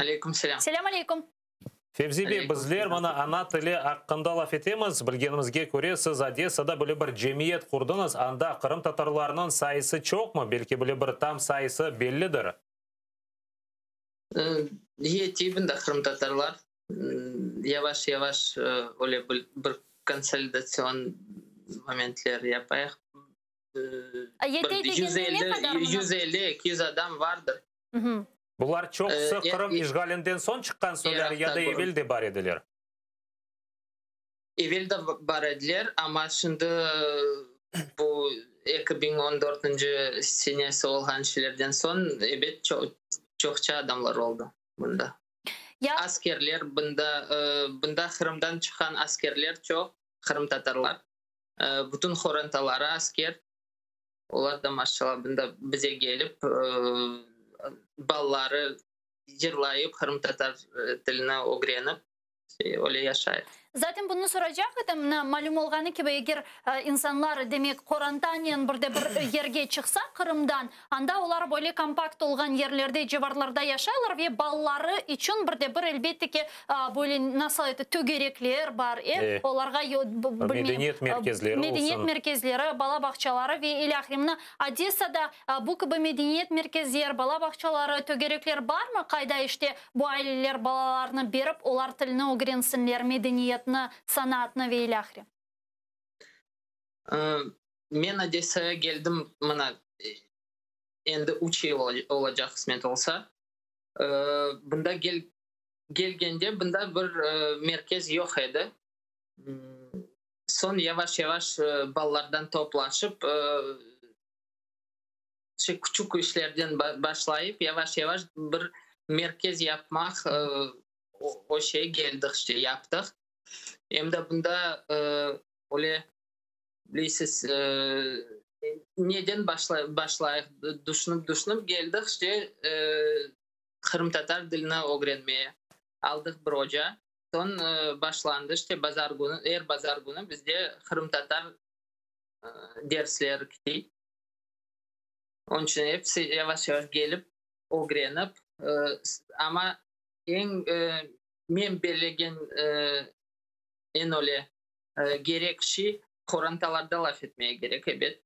Aleyküm selâm. Selâm aleyküm. Fevzi bey, bizler mına ana tili aqqında laf etemiz. Bilgenimizge köre, siz Odessada böyle bir cemiyet qurdıñız. Anda qırımtatarlarnıñ sayısı çoqmı? Belki böyle bir tam sayısı bellidir? Yetiy bunda qırımtatarlar. Yavaş-yavaş öyle bir konsolidatsion momentler yapayıq. Yetiy degende ne qadar mına? 150-200 adam vardır. Bular çoqusı Qırım işğalinden soñ çıqqan soylar ya da evel de bar ediler? Evel de bar ediler, amma şimdi bu 2014-nci senesi olğan şeylerden soñ, ebet, çoqça adamlar oldı bunda. Askerler bunda, bunda Qırımdan çıqqan askerler çoq, qırımtatarlar. Bütün qorantaları asker. Olar da maşallah bunda bize kelip, balaları yırlayıp, qırımtatar tilini ögrenip, öyle yaşay. Zaten bunı soracaq edim, mına, malüm olğanı kibi, eger insanlar, demek, qorantanen bir de bir yerge çıqsa Qırımdan, anda olar böyle kompakt olğan yerlerde, civarlarda yaşaylar ve balaları içün bir de bir, elbette ki, böyle, nasıl ayta, tögerekler bar, e, olarğa, bilmeyim, Medeniyet merkezleri olsun. Medeniyet merkezleri, bala bağçaları ve ilâhre. Mına, Odessada bu kibi medeniyet merkezler, bala bağçaları, tögerekler barmı, qayda işte bu aileler balalarını berip, olar tilni ögrensinler, medeniyetni, sanatnı ve ilâhre? Men Odessaya keldim, mına, endi üç yıl olacaq, qısmet olsa. Bunda kelgende bunda bir merkez yoq edi. Soñ yavaş-yavaş balalardan toplaşıp, şey, küçük işlerden başlayıp, yavaş-yavaş bir merkez yapmaq o şey keldik, işte, yaptıq. Em de bunda öyle, bilesiz, neden başlayıq düşünip-düşünip keldik, işte, qırımtatar tilini ögrenmeye. Aldıq bir oca. Soñ başlandı, işte, bazar künü, er bazar künü bizde qırımtatar dersleri ketey. Onıñ içün episi yavaş-yavaş kelip, ögrenip, amma eñ men bellegen eñ öyle kerek şey, qorantalarda laf etmege kerek, ebet.